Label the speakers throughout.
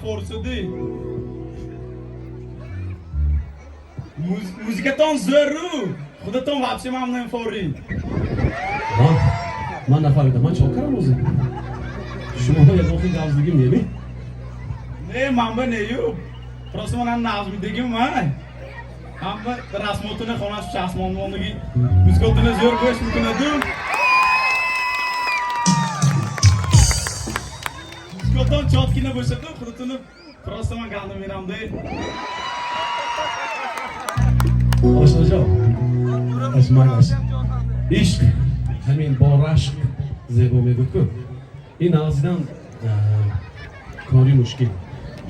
Speaker 1: Форсуди. Музикатон зӯру. Худатон вообще ман намефорӣ.
Speaker 2: Ман нафаҳмидам, ман чо кардам ҳозир? Шумо ягон хел гап задигим неми?
Speaker 1: Не, ман ба нею. Просто ман нағз медигим ман. Ҳама расмотуна хонаш часмонмондагӣ музикатона зӯр гӯш мекунаду. Музикатон чёткий набошаду, худатуна просто ман гандум мерам де.
Speaker 2: Ошноҷон, аш майлаш. Ишқ ҳамин бо рашк зебо мегӯд ку. Ин нағзидан кори мушкил.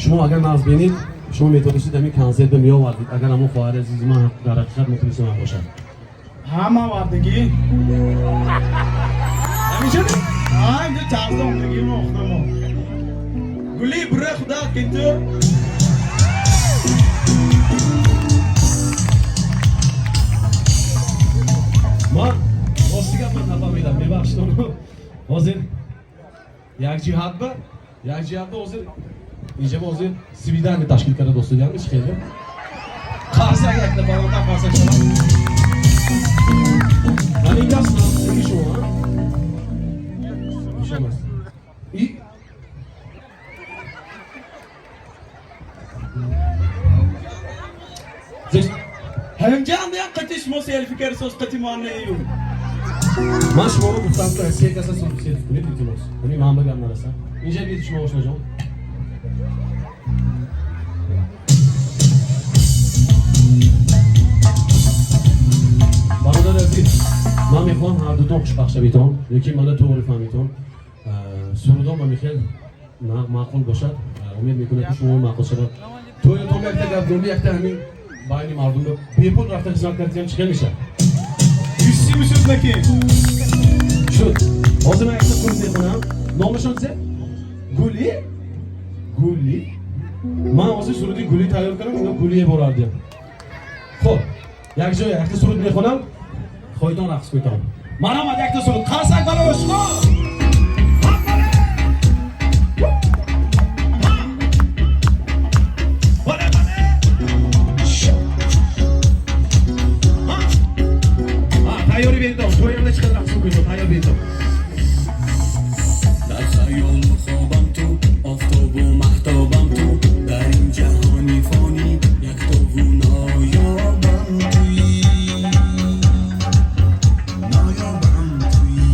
Speaker 2: Шумо агар нағз бинед, шумо метавонистед ҳамин консертро меовардед, агар ҳамон хоҳари азизи ман дар ҳақиқат мухлиси ман бошад.
Speaker 1: Ҳама вардагӣ. Ҳамиша ҳа инҷо чарзда омдагӣ мо худамо. Гули бура худат ки ту.
Speaker 2: Ман рости гап ман нафаҳмидам, мебахшед ону. Ҳозир як ҷиҳатба, як ҷиҳатба ҳозир инҷа ҳозир свидание ташкил карда достудиям ич хеле. Қарсак якта баландтар қарсак шавад. Ман ин гап ки шумо, а? Хуш омад. И
Speaker 1: Ҳамҷан як қати шумо селфи карсоз қати ман нею.
Speaker 2: Ман шуморо гуфтам ки се каса селфи кунед, илтимос. Ҳамин ман ба гап нарасам. Инҷа биед шумо ошноҷон. Бародари азиз, ман мехоҳам ҳардутон хушбахт шавитон, лекин мана тоғри фаҳмитон. Сурудон ба михел маъқул бошад. Умед мекунам ки шумо маъқул шавад. Тӯятон якта гапгӯӣ, якта ҳамин байни мардум бепул рафта хизмат кардиам чӣ хел мешавад?
Speaker 1: Юси мешуд наки.
Speaker 2: Шуд. Ҳозир ман якта суруд мехонам. Номашон чизе? Гули? Гули? Ман ҳозир суруди Гули тайёр кардам, ино Гулие борардиям. Хуб, як ҷоя якта суруд мехонам, хоҳитон рақс кунитон. Марҳамат, якта суруд. Қарсак барои ошиқон! Тайёри беритон, тӯямда чӣ қадар рақс кунитон, тайёр беритон.
Speaker 3: Дар хаёлу хобам ту, офтобу маҳтобам ту, дар ин ҷаҳони фонӣ яктобу ноёбам туӣ, ноёбам туӣ.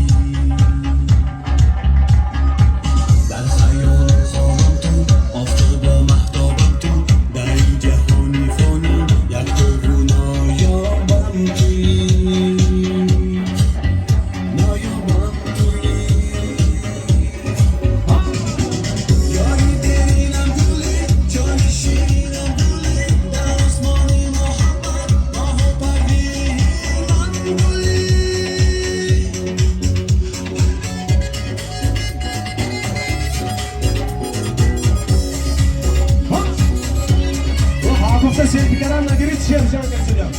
Speaker 3: Дар хаёлу хобам ту, офтобу маҳтобам ту, дар ин ҷаҳони фонӣ яктобу ноёбам туӣ, ноёбам туӣ. Ёри деринам гули, ҷони ширинам гули, дар осмони муҳаббат моҳу парвинам гули.
Speaker 2: Ҳа гуфта селфи кардам нагирид, шерҷан касидам.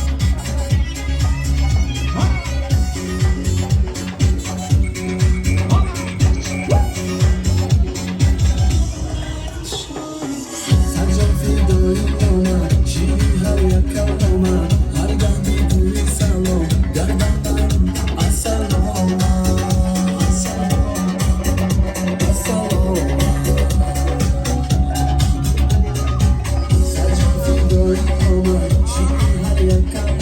Speaker 3: Сарҷон фидои омад, ширин ҳар як каломат, ҳар гаҳ бигӯи салом, гардам ассалом, ассалом. Сарҷон фидои омад, ширин ҳар як каломат.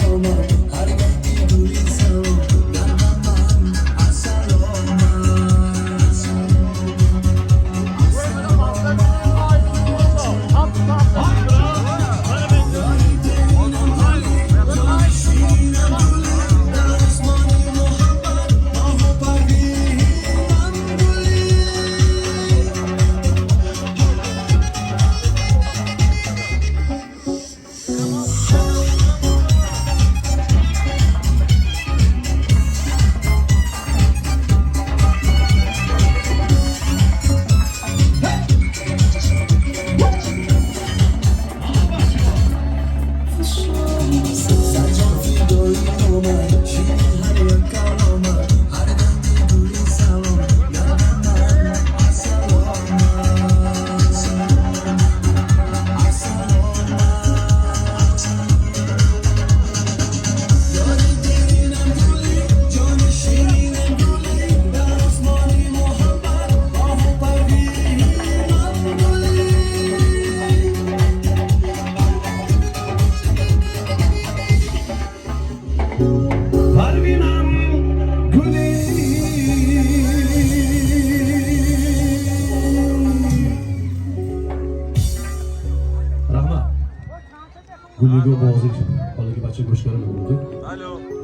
Speaker 2: Гулигу бозӣ, ҳоло ки бача гӯш кара мегӯяд.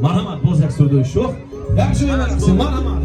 Speaker 2: Марҳамат, боз як сурудои шӯх, як шуи марҳамат.